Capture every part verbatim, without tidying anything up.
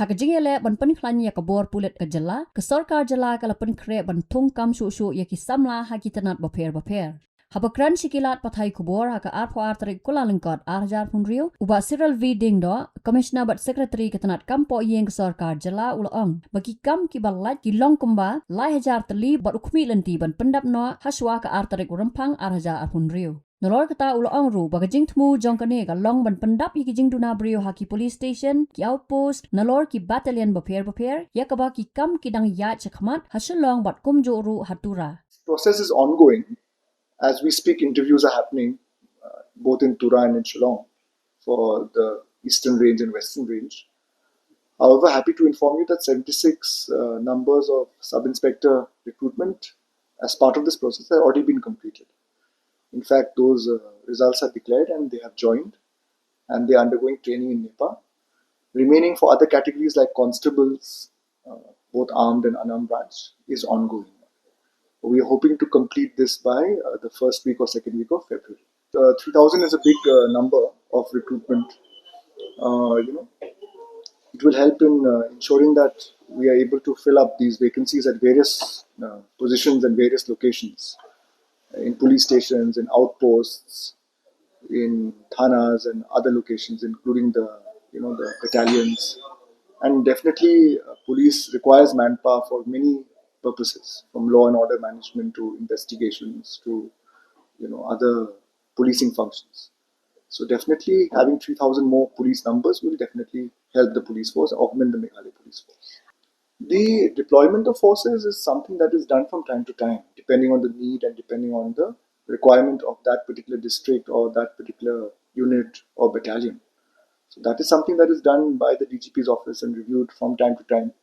Ha ka jingïaleh ban pynkhlaiñ ïa ka bor pulit ka jylla, ka sorkar jylla ka la pynkhreh ban thung kam shuh shuh ïa ki samla ha ki tnat bapher bapher. Haba kren sha ki lad pathai khubor ha ka arphew ar tarik Kyllalyngkot ar hajar arphew hynriew, u Bah Cyril V Diengdoh, Commissioner bad Secretary ka tnat kam poh ïing ka sorkar jylla, u la ong ba ki kam kiba lait ki long kumba lai hajar tylli bad u khmih lynti ban pyndap noh hashwa ka ar tarik u Rymphang ar hajar arphew hynriew. Nalor kata u la ong ruh ba ka jingthmu jong kane ka long ban pyndap ïa ki jingduna briew ha ki police station, ki outpost, nalor ki battalion bapher bapher, ïa kaba ki kam ki dang ïaid shakhmat ha Shillong bad kumjuh ruh ha Tura. Process is ongoing. As we speak, interviews are happening, uh, both in Tura and in Shillong for the Eastern Range and Western Range. However, happy to inform you that seventy-six, uh, numbers of sub-inspector recruitment as part of this process have already been completed. In fact, those, uh, results are declared and they have joined and they are undergoing training in Nepal. Remaining for other categories like constables, uh, both armed and unarmed branch, is ongoing. We are hoping to complete this by, uh, the first week or second week of February. Uh, three thousand is a big, uh, number of recruitment. Uh, you know, it will help in, uh, ensuring that we are able to fill up these vacancies at various, uh, positions and various locations, in police stations, in outposts, in thanas and other locations, including the, you know, the battalions. And definitely, uh, police requires manpower for many purposes, from law and order management to investigations to, you know, other policing functions. So definitely having three thousand more police numbers will definitely help the police force, augment the Meghalaya police force. The deployment of forces is something that is done from time to time, depending on the need and depending on the requirement of that particular district or that particular unit or battalion. So that is something that is done by the D G P's office and reviewed from time to time,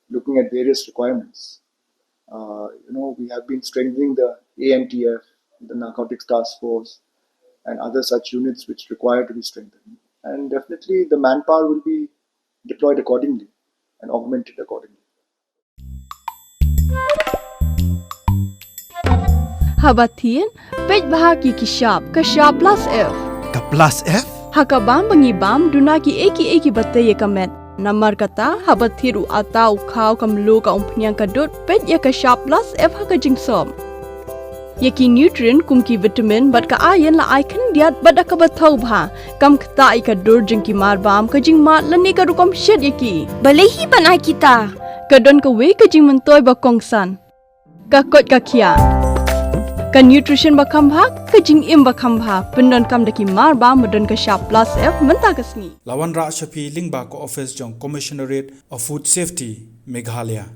looking at various requirements. Uh, you know, we have been strengthening the A N T F, the Narcotics Task Force, and other such units which require to be strengthened. And definitely the manpower will be deployed accordingly and augmented accordingly. Haba thied, peit bha ïa ki shap, ka shap plus F. Ka plus F? Ha ka bam ba ngi bam, duna kiei kiei kiba tei ïa ka met. Namar kata, haba thied u atta, u khaw, ka mluh, ka umphniang, ka dud, peit ïa ka shap plus F ha ka jingsop. Ïa ki nutrient kum ki vitamin bad ka iron la ai khyndiat bad da kaba thaw bha. Kam ktah ïa ka dur jong ki marbam, ka jingmad lane ka rukom shet ïa ki. Balei hi ban ai kita? Ka don kawei ka jingmyntoi ba kongsan. Ka koit ka khiah. Ka nutrition ba kham bha, ka jingim ba kham bha. Pyndonkam da ki marbam ba don ka shap plus F mynta ka sngi. La wanrah sha phi lyngba ka office jong Commissionerate of Food Safety, Meghalaya.